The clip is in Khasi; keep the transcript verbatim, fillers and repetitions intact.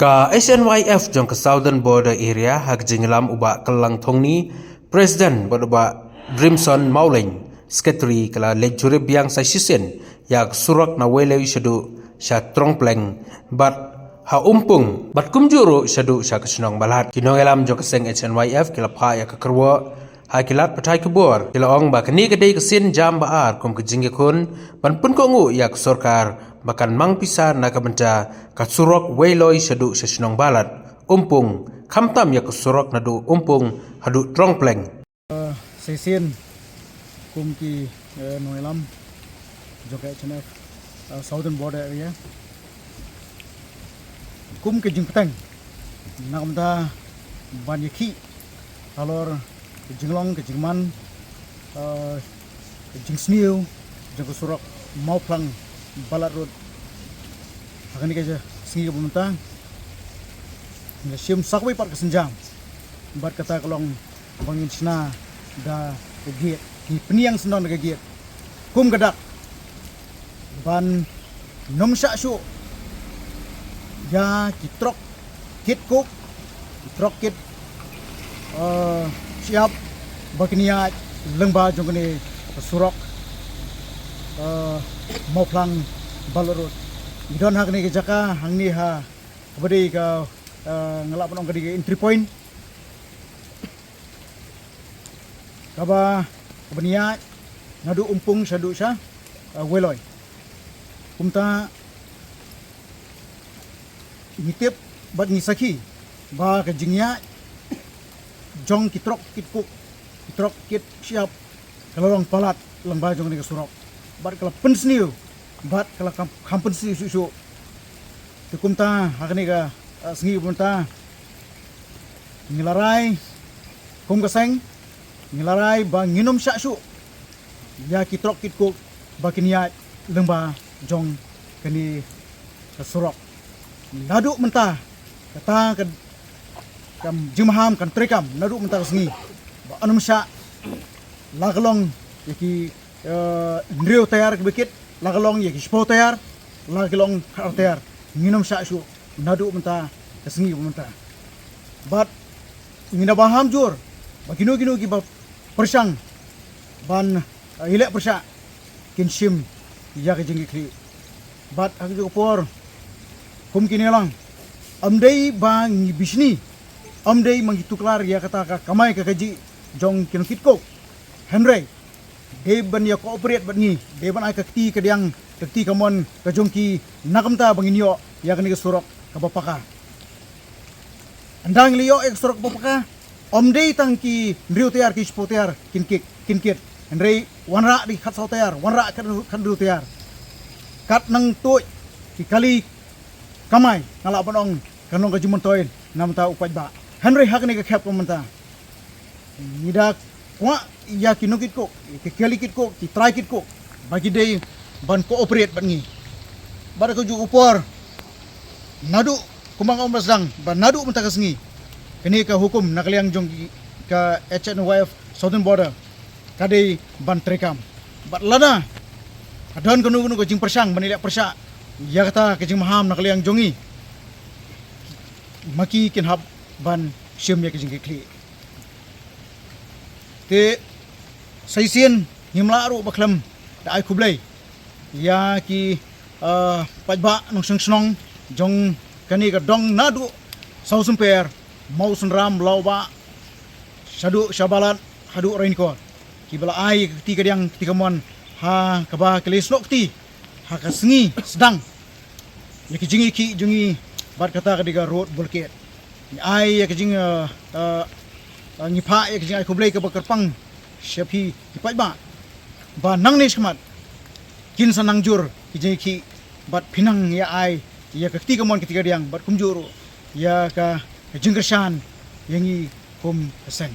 Ka H N Y F jong ka Southern Border Area ha ka jingïalam u Bah Kallang Thongni, President, bad u Bah Brimson Mawleng, Secretary, ka la leit jurip biang sa shisien ïa ka surok na Weiloi shaduh sha Trongpleng bad ha Umpung bad kumjuh ruh shaduh sha ka shnong Balat. Ki nongïalam jong ka seng H N Y F ki la phah ïa ka kyrwoh ha ki lad pathai khubor, ki la ong ba kane ka dei ka sien jam ba ar kum ka jingïakhun ban pynkohnguh ïa ka sorkar ba kan mang pisa na ka bynta ka surok Weiloi shaduh sha shnong Balat, Umpung, khamtam ïa ka surok naduh Umpung haduh Trongpleng. Sa shisien kum ki, eh, nongïalam jong ka H N Y F, eh, Southern Border Area, kum ka jingpyrshang na ka bynta ban ïakhih halor ka jinglong ka jingman, eh, ka jingsniew jong ka surok Mawphlang Balat Road ha kane ka sngi kaba mynta. Ngi la shim sa kawei pat ka sienjam bad kata ka long ba ngin shna da ka gate, ngi pynïeng sngewdon da ka gate kum ka dak ban nym shah shuh ïa ki trok kit coke, ki trok kit, eh, shyiap ba kin ïaid lyngba jong kane ka surok, eh, Mawphlang Balat Road. Ngi don ha kane ka jaka hangne ha kaba dei ka, eh, nga lah ban ong ka dei ka entry point kaba, kaba ïaid naduh Umpung shaduh sha, eh, Weiloi. Kumta ngi tip bad ngi sakhi ba ka jingïaid jong ki trok kit coke, ki trok kit shyiap ka la long palat lyngba jong kane ka surok bad ka la pynsniew bad ka la kham, kham pynsniew shuh shuh. Te kumta ha kane ka, eh, sngi kaba mynta ngi la rai kum ka seng, ngi la rai ba ngin nym shah shuh ïa ki trok kit coke ba kin ïaid lyngba jong kane ka surok. Naduh mynta kata ka, ka jingmaham kan treikam naduh mynta ka sngi ba yn nym shah, la ka long ïa ki, eh, hynriew tyre kiba kit, la ka long ïa ki shiphew tyre, la ka long khatar tyre, ngin nym shah shuh naduh mynta ka sngi ba mynta. Bad ngi da maham jur ba kino kino kiba pyrshang ban, eh, ïaleh pyrshah kin shim ïa ka jingkitkhlieh. Bad ha kajuh ka por kum kine lang, ym dei ba ngi bishni, ym dei ba ngi tuklar ïa kata ka kamai ka kajih jong ki nongkit coke. Hynrei dei ban ïa cooperate bad ngi, dei ban ai ka kti kadiang, ka kti kamon ka jong ki na ka bynta ba ngin ïoh ïa kane ka surok kaba paka. Ynda ngi la ïoh ïa ka surok kaba paka, ym dei tang ki hynriew tyre ki shiphew tyre kin kit, kin kit. Hynrei wanrah da ki khatsaw tyre, wanrah khat, khathynriew tyre. Kat nangtuid ki kali kamai, nga lah ban ong kan long ka jingmyntoi na ka bynta u paidbah. Hynrei ha kane ka khep ka mynta ngi da kwah ïa ki nongkit coke, ki kali kit coke, ki trai kit coke ba ki dei ban cooperate bad ngi. Bad ha kajuh ka por naduh, kumba nga ong ba sdang, ba naduh mynta ka sngi kane ka hukum na ka liang jong ki, ka H N Y F Southern Border ka dei ban treikam. Bad lada ka don kano kano ka jingpyrshang ban ïaleh pyrshah ïa kata ka jingmaham na ka liang jong ngi, ma ki kin hap ban shim ïa ka jingkitkhlieh. Te sa shisien ngim lah ruh ba khlem da ai khublei ïa ki, eh, paidbah nongshong shnong jong kane ka dong naduh Sawsumper, Mawsynram, Lawbah, shaduh sha Balat haduh Ranikor, kiba la ai ka kti kadiang kti kamon ha kaba ki la ïasnoh kti ha ka sngi sdang ïa ka jingïakhih jong ngi bad kata ka dei ka road blockade. Ngi ai ïa ka jing, eh, eh, eh, ngi phah ïa ka jingai khublei kaba kyrpang sha phi ki paidbah ba nangne shakhmat kin sa nang jur ki jingïakhih bad phin nang ïa ai ïa ka kti kamon kti kadiang bad kumjuh ruh ïa ka, ka jingkyrshan ïa ngi kum ka seng.